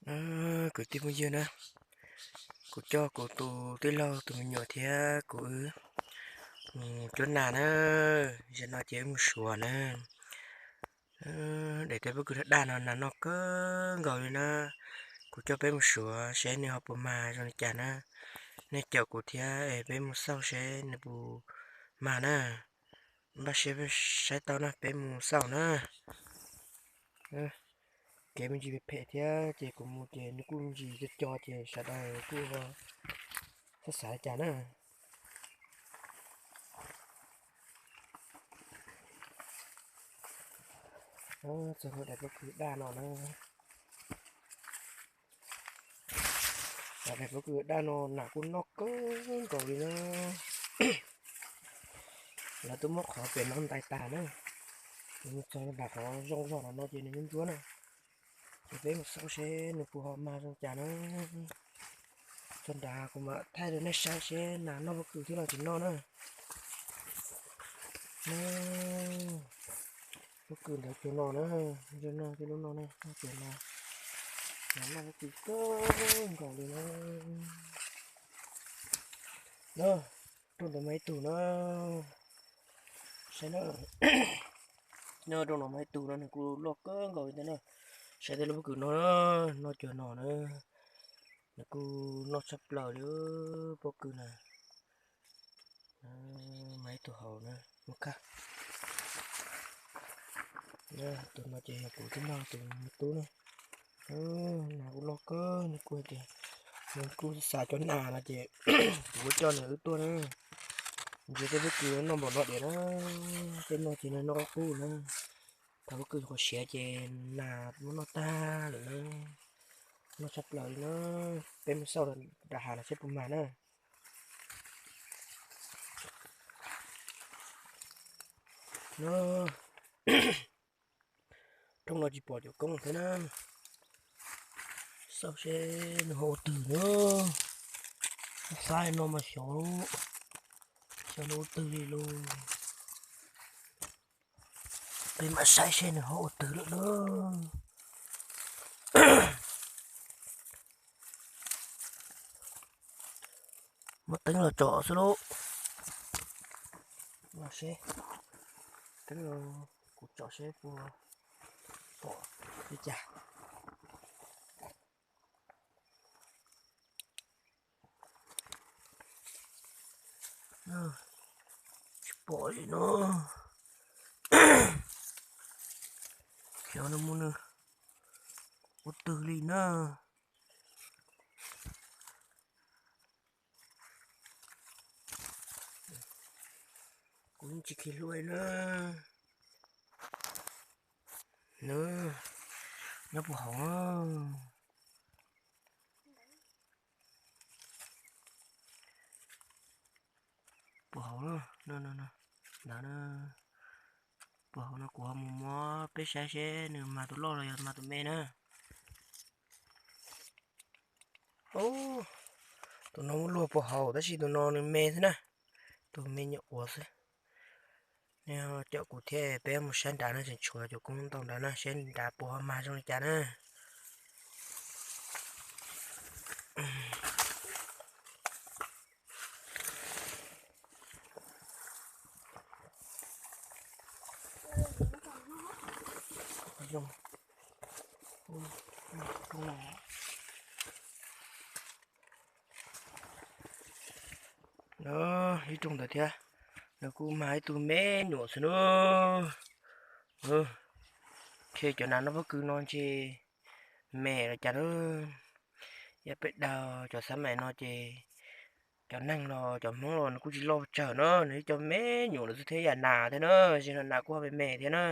Kwv tij phooj ywg na, kuv coj kuv tus tij laug tus me nyuam thiab kuv wb mus cuab nas na. Zaum no ces wb mus suav na. Daim teb pob kws daj daj no nas noj kawg nkaus li na. Kuv coj peb mus suav seb nws ho puas mag zoo li cas na. Nej caum kuv thiab es peb mus xauj seb nws puas mag na. Npaj siab peb saib tau na, peb mus xauj na. Kev me ntsis phem phem thiab ces kuv mus ces nws kuj me ntsis co co ces sawv daws kuj xav xav li cas na. Txog daim pob kws daj no na. Daim pob kws daj no nas kuj noj kawg nkaus li na. Lawv twb muab qhov pem no ntais tag na. Nws mus txog nram qhov zoo zog no ces nws ntsuab ntsuab na. Ces peb mus xauj seb nws puas ho mag zoo cas na. Txog nrad kuv mam thaij rau nej saib seb nas noj pob kws thiab los tsis noj na. Pob kws ntawd cuag no na, cuag no, cuag lub no na, cuag no. Nas noj pob kws kawg nkaus li na. Na, rooj ntawd mas ib tug na. Saib na. No rooj no mas ib tug no nws kuj loj kawg nkaus li thiab na. Saib tej lub pob kws no, noj cuag no na. Nws kuj noj tshaj plaws li pob kws na. Mas ib tug hauv na, mus kaj. Tus no ces yog kuv tij laug tus me tub na. Nas kuj loj kawg, nws kuj tias nws kuj xav cov nas no ces kuv kuj coj nws wb tuaj na. Ntsia tej pob kws noj npaum no diam na, tej no ces nws noj qub qub na. Thaum pob kws qhuav siav ces nas muab noj tag lawm na. Noj tshaj plaws li na. Peb mus xauj nram hav no seb puas mag na. Rooj no tsis pom cov koob thiab na. Xauj seb nws ho ua twg na. Xav no mas xyov, xyov nws ua twg li lauj. Peb mam saib seb nws ho ua twg lawm na. Muab teeb los tsom xwb lauj. Los seb, teeb los kuv tsom seb puas pom li cas. Tsis pom li no. Xyov nws muaj nws ua twg li na. Kuv yeej tsis khi hlua na. Nws nyob puag hauv. Puag hauv no, ntawd na. Puag hauv no kuv ho mus muab peb saib seb nws mag tus loj los yog mag tus me na. Tus no muab luag puag hauv tab sis tus no nws me xwb na. Tus me nyuam qhuav xwb. Nej caum kuv thiab peb mus saib nrad na, tseem tshuav cov koob ntau nrad na, saib nrad puas ho mag zoo li cas na. Ib rooj ntawd thiab, nws kuj mag ib tug me nyuam xwb na. Ces cov nas noj pob kws no ntshe me los cas na. Yog peb dag cov xab mais no ces cov neeg los cov Hmoob los nws kuj tsis loj tsawg na, nws ib co me nyuam lawm xwb thiab yam nas thiab na, ces no nas kuj ho me me thiab na.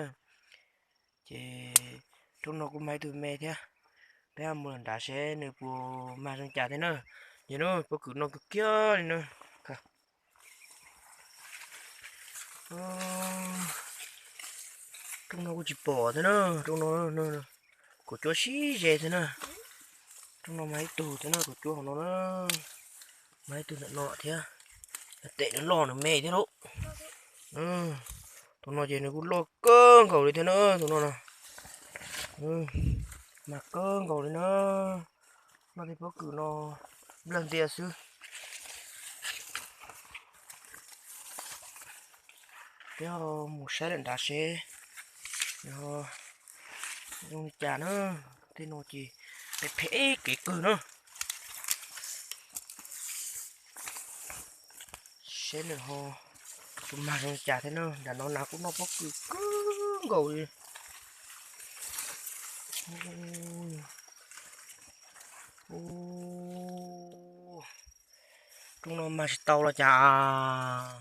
Ces rooj no kuj mag ib tug me thiab. Peb ho mus lawm nrad seb nws puas mag zoo cas thiab na. Yog na, pob kws no kiag kiag li na. Rooj no kuj tsis pom thiab na, rooj no kuv cuab sib ze thiab na. Rooj no mag ib tug thiab na, kuv cuab hauv no na. Mag ib tug ntawm no thiab. Tes nws loj nws me thiab lauj. Tus no ces nws kuj loj kawg nkaus li thiab na, tus no na. Mag kawg nkaus li na. Noj tej pob kws no nplawg ntia xwb. Peb ho mus saib lawm nrad seb nws ho zoo li cas na. Tej no ces phem phem kev kawg na. Seb nws ho tsis mag zoo li cas thiab na. Nram no na kuj noj pob kws kawg nkaus li. Rooj no mag tsis tau los cas.